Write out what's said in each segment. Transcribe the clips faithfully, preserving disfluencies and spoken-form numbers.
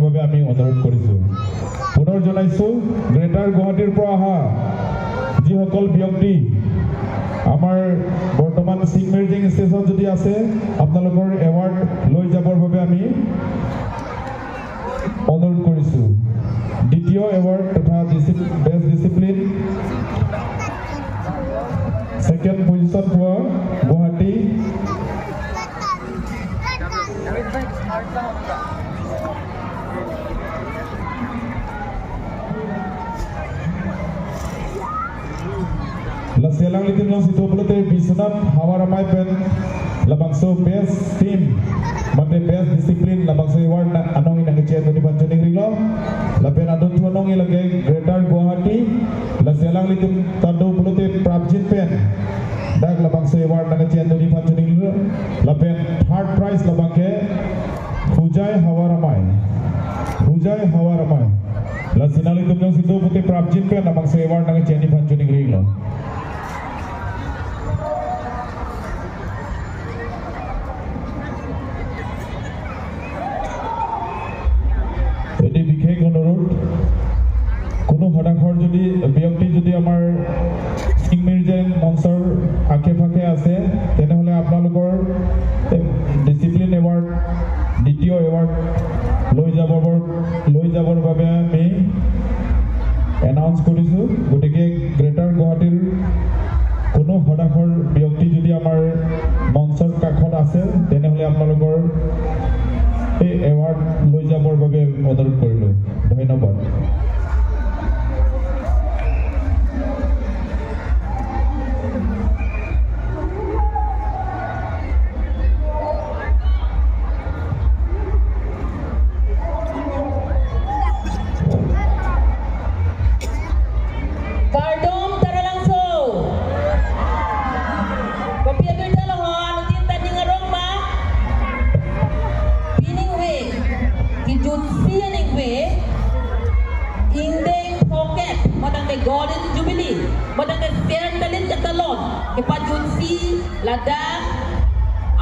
বাবে আমি অনুৰোধ কৰিছো। পুনৰ জনাইছো, গ্ৰেটাৰ গুৱাহাটীৰ পৰা অহা যিসকল ব্যক্তি আমাৰ বৰ্তমান চিংমিৰ্জেং ষ্টেজত যদি আছে, আপোনালোকৰ এৱাৰ্ড লৈ যাবৰ বাবে আমি অনুৰোধ কৰিছো। দ্বিতীয় এৱাৰ্ড তথা বেষ্ট ডিচিপ্লিন ছেকেণ্ড পজিশ্যন পোৱা Guwahati Lasi alanglitum jongsi do pulote Biswanath Hawaramai pen labangso best team mate best discipline labangso award na anong inang kechendu di panchoning ringlo. Lapen adun thu anong ilage Greater Guwahati. Lasi alanglitum ta do pulote prapjin pen dak labangso award nang kechendu di panchoning ringlo. Lapen third prize labangke Hujai Hawaramai. Hujai Hawaramai. Lasi nanglitum jongsi do pulote prapjin pen labangso award nang kecheni panchoning ringlo. এটি বিশেষ অনুৰোধ, কোনো হতাশৰ যদি ব্যক্তি যদি আমাৰ চিংমিৰ্জেং মঞ্চৰ আশে পাশে আছে, তেনেহ'লে আপোনালোকৰ ডিচিপ্লিন এৱাৰ্ড, দ্বিতীয় এৱাৰ্ড লৈ যাবৰ, লৈ যাবৰ বাবে আমি এনাউন্স কৰিছো। গতিকে গ্ৰেটাৰ গুৱাহাটীৰ কোনো হতাশৰ ব্যক্তি যদি আমাৰ মঞ্চৰ কাষত আছে, তেনেহ'লে আপোনালোকৰ এই এৱাৰ্ড লৈ যাবৰ বাবে অনুৰোধ কৰিলো। ধন্যবাদ। Kardom Taralangso. Kopi abirta lo ho, anutin ta ning arong ma. Pining we, kejutsi aning we, ingdeng phokep, matang te Golden Jubilee, matang te Ser Talent Katalon, kepajutsi ladak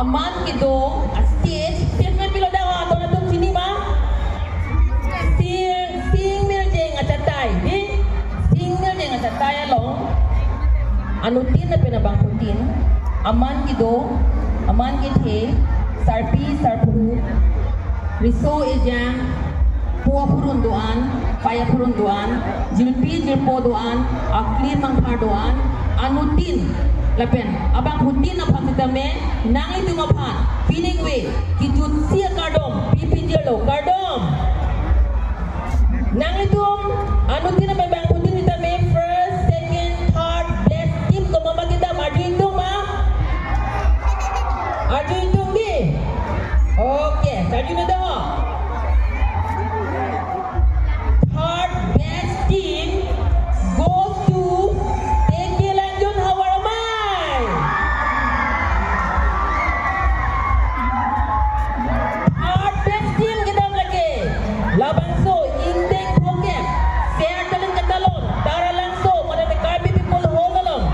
aman kedo a stage, stage me pilo dak, aton atum chini ma? Sing, Singmirjeng achatai, di? Singmirjeng achatai along. Anutin lapen abangphutin, aman kedo, aman kethe, sarpi, sarpo, riso ejang, pu aphurun do-an, pei aphurun do-an, jirpi jirpo do-an, akli mangphar do-an, anutin lapen abangphutin aphan sitame, nanglitum aphan pining we kejutsi akardom pipinjirlo, kardom. Nanglitum anutin lapen abangphutin sitame first, second, third, best team komat ma kedam, arju ingtung ma? Arju ingtung di? Okay, arju ne do. Third best team goes to Teke Langjun Hawaramai. Third best team kedam lake labangso ingdeng phokep, Ser Talent Katalon, Taralangso, matang te Karbi People Hall along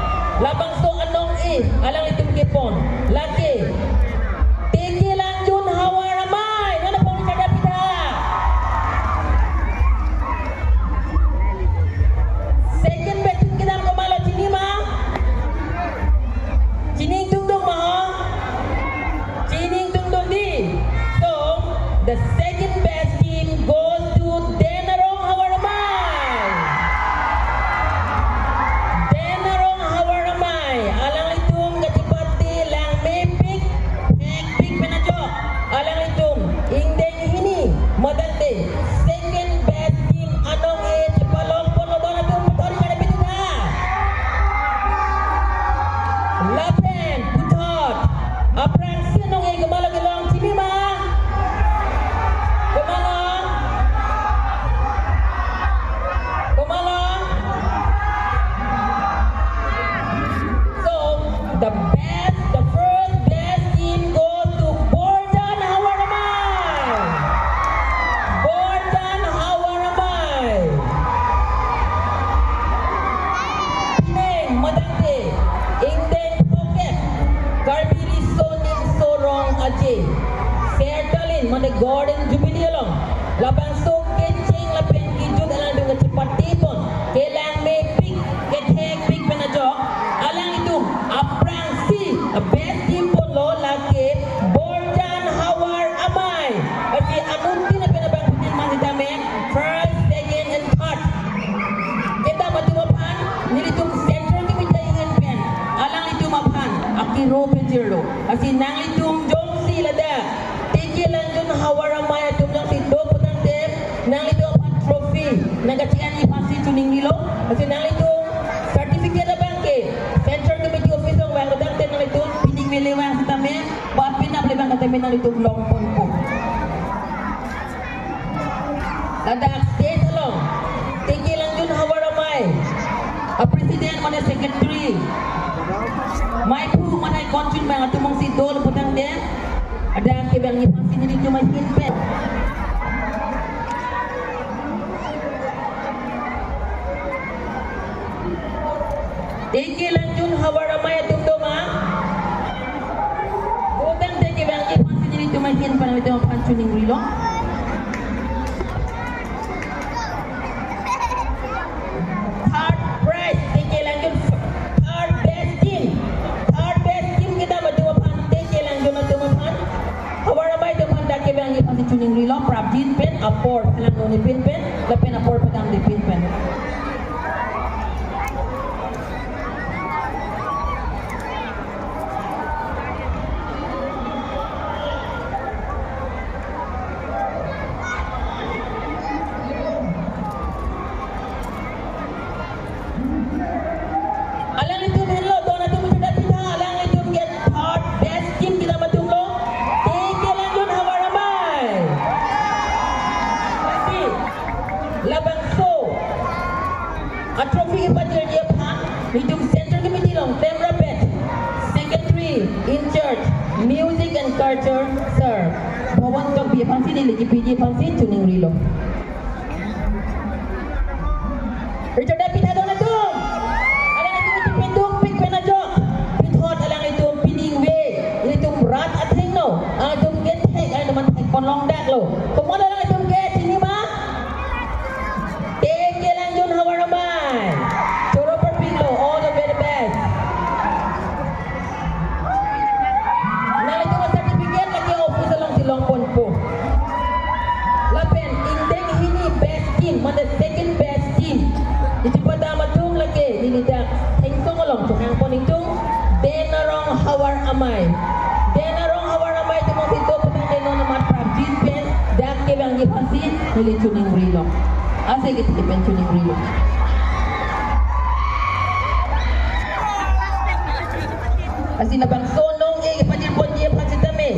labangso anong-e alanglitum kepon lake Teke Langjun Hawaramai, non aphan chada pitha. Second best team kedam komatlo, chini ma? Chini ingtung dong ma ho? Chini ingtung dong di. So, the second best team goes to Denarong Hawaramai. Denarong Hawaramai, alanglitum kachepate langmepik, phekpik pen ajok alanglitum ingdeng hini matang te second best team anong-e chepalongpon lo, don atum puthot chada pitha. Lapen puthot aphrangsi anong-e komatlo kelong, chini ma? Komatlo? Mane Golden Jubilee along labangso kecheng lapen kejut alanglitum kachepatepon, kelang mepik, kethekpik pen ajok alanglitum aphrangsi best team ponlo, lake Borjan Havar Amei. Lasi anuttin pen abang pini man sitame first, second and third kedam atum aphan nelitum Central Committee ahin pen alanglitum aphan akiro pejirlo. Lasi nanglitum jongsi ladak Teke Langjun Havar Amei atum jongsi do putangte, nanglitum aphan trophy nangkachi-anji aphansi choningrilo. Lasi nanglitum certificate abangke Central Committee office along vang putangte nanglitum pining mele vang sitame, ba pinap le vang sitame nanglitum longponpo. Ladak stage along Teke Langjun Havar Amei a president mane secretary, maiphu mane konchun bang atum jongsi do putangte, ladak kevangji aphansi nelitum ahin pen. Teke Langjun Havar Amei atum do ma? Putangte kevangji aphansi nelitum ahin pen nelitum aphan choningrilo. Third prize, Teke Langjun, third best team. Third best team kedam atum aphan, Teke Langjun atum aphan, Havar Amei atum aphan dak kevangji aphansi choningrilo, prapjin pen, apor phelang noni pin pen, lapen apor padamde pin pen. Alanglitum henlo, don atum sudah pitha, alanglitum ke third best team kedam atumlo, Teke Langjun Havar Amei. Lasi labangso a trophy kepajirji aphan nelitum Central Committee along temrapet Secretary in charge Music and Culture, Sir Bhawan Tokbi aphansi neli kipiji aphansi choningrilo. Richard David, adon atum. Alanglitum chepedukpik pen ajok. Puthot alanglitum pining ve. Nelitum rat athengno. Alanglitum kethek, alanglitum man thekpon longdaklo. Komat alanglitum ke, chini ma? Teke Langjun Havar Amei. Choro parpiklo, all the very best. Nanglitum a certificate lake office alongsi longponpo. Lapen ingdeng hini best team, mane second best team, nelitum padam atum lake neli dak Thengsong along chonangpon ingtung, Denarong Havar Amei. Denarong Havar Amei atum jongsi do putangte non amat prapjin pen dak kevangji aphansi neli choningrilo. Ase kethe pen choningrilo. Lasi labangso nong-e kepajirponji aphan sitame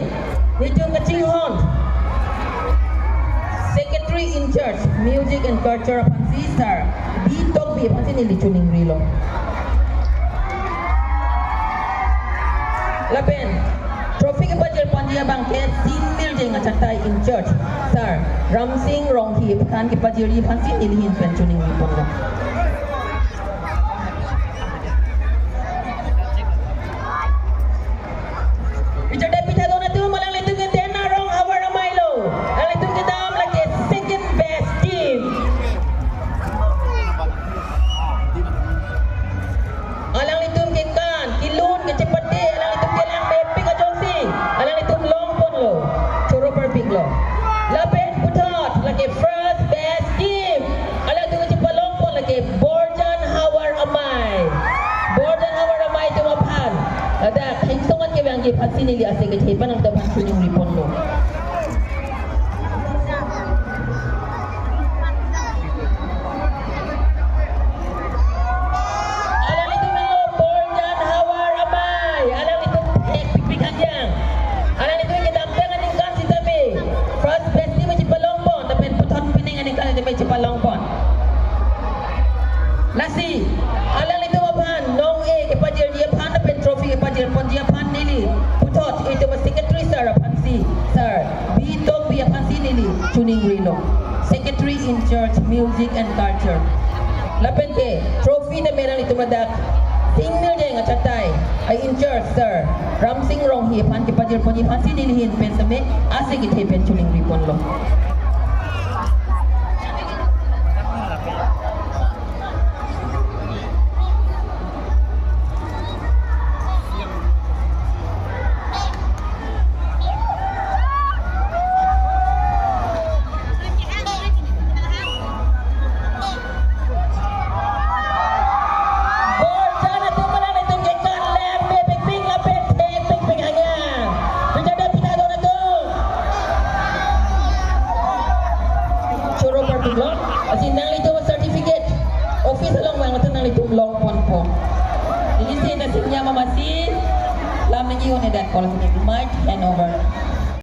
nelitum kachinghon Secretary in charge Music and Culture aphansi Sir B Tokbi aphansi neli choningrilo. Lapen trophy kepajirponji abangke Sing Mirjeng achatai in charge Sir Ramsing Ronghi aphan kepajirji aphansi neli ahin pen choningriponlo. Richard David, adon atum, alanglitum ke Denarong Havar Amei lo. Alanglitum kedam lake second best team. Alanglitum kekan, kelun, kachepate, alanglitum kelang mepik ajoksi alanglitum longponlo. Choro parpiklo. Lapen puthot lake first best team, alanglitum kachepalongpon lake Borjan Havar Amei. Borjan Havar Amei atum aphan ladak Thengsong an kevangji aphansi neli ase kethe pen nangtum aphan choningriponlo. Alanglitum henlo Borjan Havar Amei. Alanglitum thekpikpik hanjang. Alanglitum kedamtang aningkan sitame first best team chepalongpon, lapen puthot pining aningkan sitame chepalongpon. Lasi alanglitum aphan nong-e kepajirji aphan lapen trophy kepajirponji aphan neli puthot itum a secretary sir aphansi, Sir B Tokbi aphansi neli choningrilo, Secretary in charge Music and Culture. Lapen ke trophy tame nanglitum ladak Singmirdeng achatai a-in-charge Sir Ramsing Ronghi aphan kepajirponji aphansi nelihin pen seme ase kethe pen choningri ponlo. Borjan atum mana nelitum ke kanglang me pekping lapen thek pekping hanya. Pita de pita don atum. Choro parpiklo. Lasi nanglitum certificate office along vang atum nanglitum long ponpo. Jadi si ta singnya mamasi lam nangji-un-edet kolas ini mic hand over.